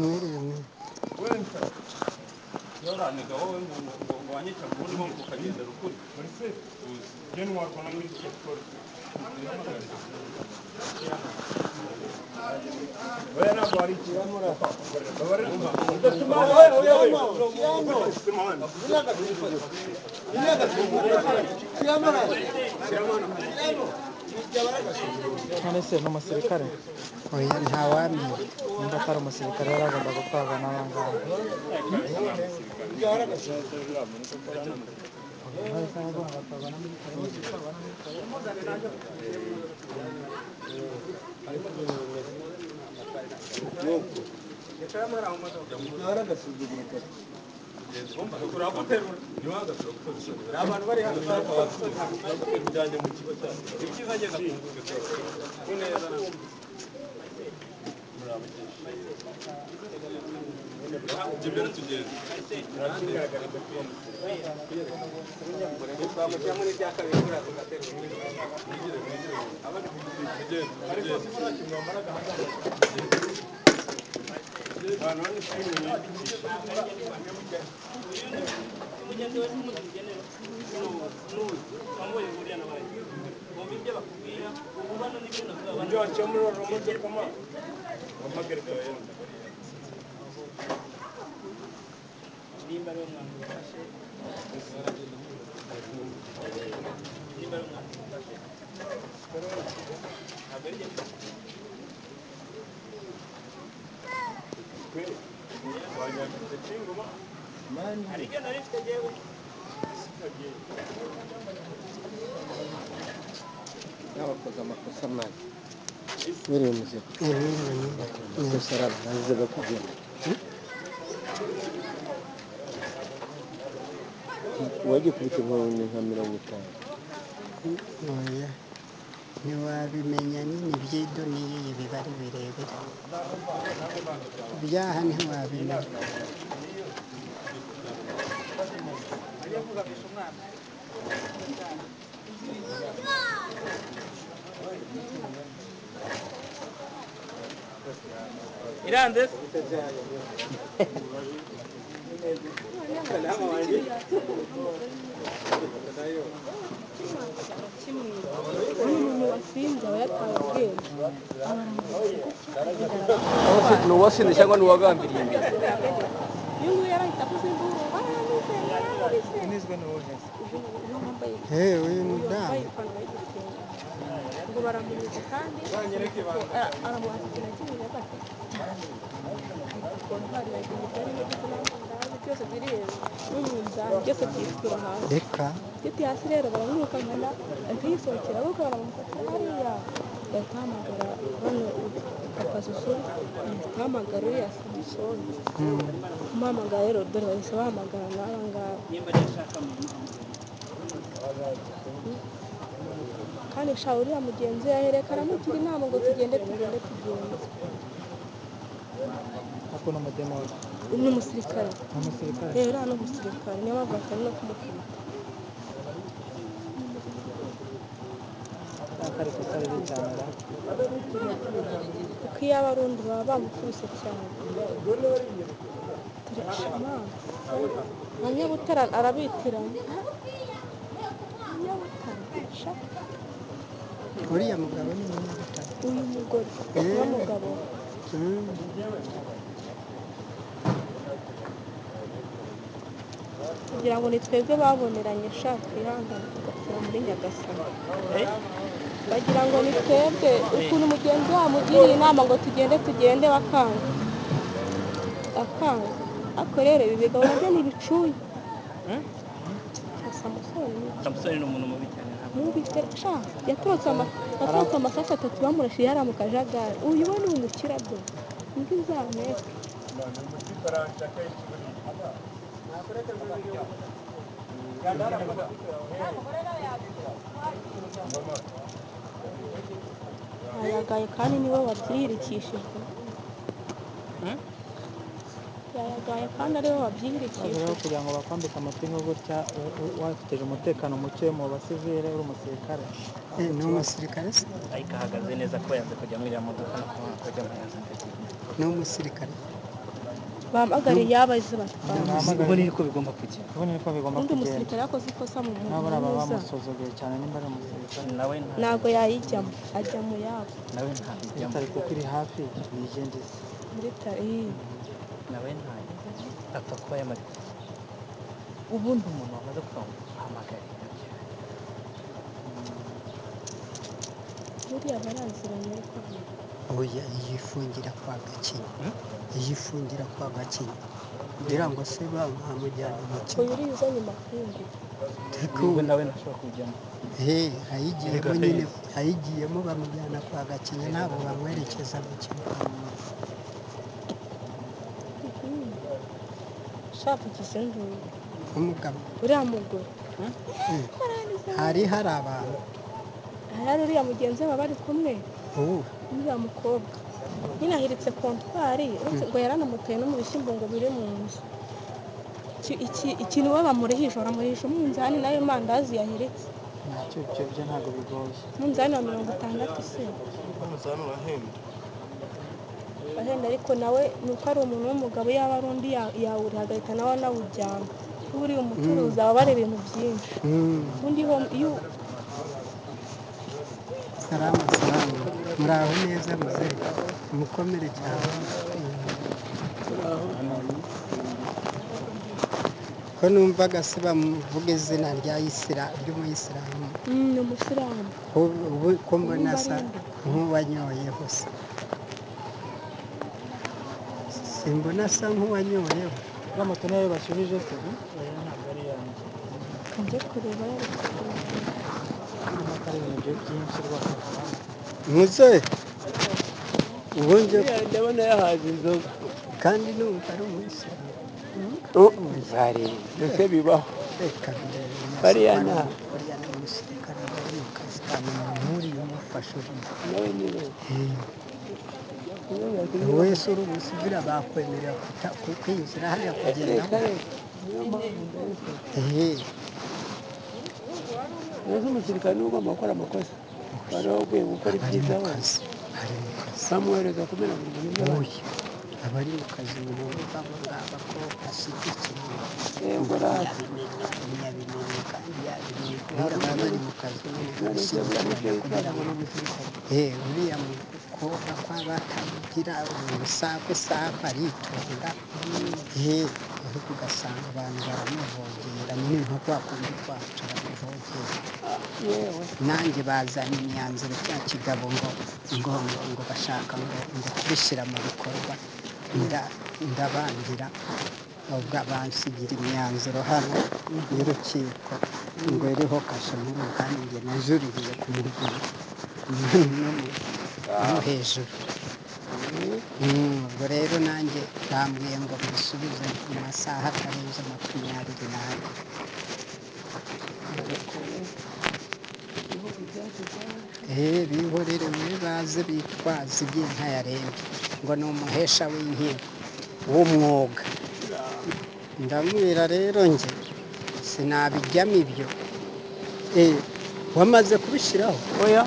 Mwiriwe mwe. Yoranega wowe ngo wanyica ngo ubundi ngo ukagenda rukuri. None se ni umusirikare? Oya, ntawamenya. Nimba atari umusirikare yari agomba gutwarwa n'abangaba. N'abakoze amakosa mabi. Mwiriwe muzima. Mwiriwe mwe. Amakosa arabanza kugenda. Uwagikubita inkoni nka 50. Oya, ntiwabimenya nyine iby'idoniye biba ari birebire. Ibyaha ntiwabimenya. Irandes. Ni uwasinze cyangwa ni uwagambiriye imbere? Uyu mudamu ngo baramuniza kandi aramuhasira kimwe bati byose biri n'umunzani byose byikura hasi. Reka giti hasi rero baramwirukankana ahita yisohokera ahubwo baramufata hariya ahita ahamagara bano papa Susu ahita ahamagara uriya Samusoni kumuhamagara rero dore bahise bahamagara n'aba ngaba kandi sha uriya mugenzi yahereka aramugira inama ngo tugende tugende tugende. Ako ni umudemoni. Ni umusirikare. Ni umusirikare. Rero ni umusirikare niyo mpamvu batari no kumukubita. Akari kosa ribi cyane ra. Kuko iyo aba ari undi baba bamukubise cyane. Abanyabutare arabitiranya. Abanyabutare sha. Uriya mugabo ni umunyabutare. Uyu mugore uyu mugabo. Kugira ngo ni twebwe baboneranye sha twihangane tugapfira muri Nyagasani. Bagira ngo ni twebwe ukuntu mugenzi wabo amugiriye inama ngo tugende tugende bakanga. Akanga. Ariko rero ibi bigabo nabyo ni ibicuye. Samusoni. Samusoni ni umuntu mubi cyane ntabwo. Mubi sha yatorotse amasasu 3 bamurashe yari mu kajagari. Uyu we ni umukirabyo. Imbwa izameke. Ayagaye kandi niwe wabyirikishijwe. Yayagaye kandi ariwe wabyihirikije. Rero kugira ngo bakwambike amapingu gutya wafiteje umutekano muke mu basivile, uri umusirikare. Ni umusirikare se? Ariko ahagaze neza ko yanze kujya muri iriya modoka no kubona ko ajya muri yanze akagenda. Ni umusirikare. Bahamagare yabaze batwara. Ubu ni ko bigomba kugenda. Ubu niko bigomba Undi kugenda. musirikare yakoze ikosa mu Nabo baba muhuza. bamusuzuguye cyane nimba ari umusirikare. Nawe Ntabwo yayijyamo, ajya mu yabo. Nawe ntabijyamo. Bitari kuko iri hafi nigende se. Muri tari. Nawe ntayo apfa kuba yamaze. Ubundi umuntu wamaze kuvuga ngo hamagare. Buriya baraziranye ariko. Oya, yifungira kwa Gakinya. Yifungira kwa Gakinya. Kugira ngo se bamujyana mu kigo. Uyu uriya uzanye amapingu. Ubwo nawe ntashobora kujyamo. Ayigiyemo nyine, ayigiyemo bamujyana kwa Gakinya, ntabwo bamwerekeza mu kigo. Shaka ikizenduye. Umugabo. Uriya mugore. Hari hari abantu. Hari uriya mugenzi we bari kumwe. Uriya mukobwa. Nyine ahiritse kontwari, uretse ngo yaranamuteye no mu bishyimbo ngo biri mu nzu. Ikintu baba bamurihisha, baramuhisha umunzani nayo mandazi yahiritse. Ntacyo ibyo byo ntabwo bigoye. Umunzani wa 60 se. Umunzani urahenda. Ahenda ariko nawe nuko ari umuntu w'umugabo, yaba ari undi yawuriha agahita nawe anawujyana. Buriya umucuruzi aba ari ibintu byinshi. Undi ho iyo Salama salama. Muraho neza muzehe. Mukomere cyane. Ko numvaga se bamuvuga izina rya Isira ry'umuyisilamu. Ni umusilamu. Ko mbona asa nk'uwanyoyeho se. Simbona asa nk'uwanyoyeho. Uriya moto niyo bashyuhije se? Oya ntabwo ari iyanjye. Njye kureba ariko. Ari ibintu byinshi rwose. Muzehe. Ubundi ndabona yahaze inzoga. Kandi numva ari umuyisilamu. Bari ndetse bibaho. Bariya nta. Bariya ni umusirikare bari mu kazi ka muntu umufasha uriya. Nawe niwe. Wese uri umusivira bakwemerera kwinjira hariya kugenda. Mbese umusirikare niwe ugomba gukora amakosa. Wari waguye gukora ibyiza we. Ari mu kazi. Bamwohereza kumena buri bintu by'abandi. Abari mu kazi umuntu abo ngaba ko ashyigikiye. Yabimenye kandi yabimenye kubera baba bari mu kazi nyine barashyigikirana kugira ngo uriya mukobwa ko aba atagira urusakwe sakwe aritonda, ariko ugasanga abantu baramuvogera nyine nka kwa kundi kwacu baramuvogera. Nanjye bazanye imyanzuro cya kigabo ngo ngo ngo bashaka ngo ngo kubishyira mu bikorwa, ndabangira ubwo bansigira imyanzuro hano y'urukiko ngo iriho kashe nkuru, kandi njye najuririye ku muguru no hejuru. Ubwo rero nanjye bambwiye ngo mbisubize mu masaha atarenze 24. Bihorere we baze bitwaze iby'inka yarembye ngo ni umuhesha w'inkiko w'umwuga. Ndamwira rero njye sinabijyamo ibyo. Wamaze kubishyiraho? Oya.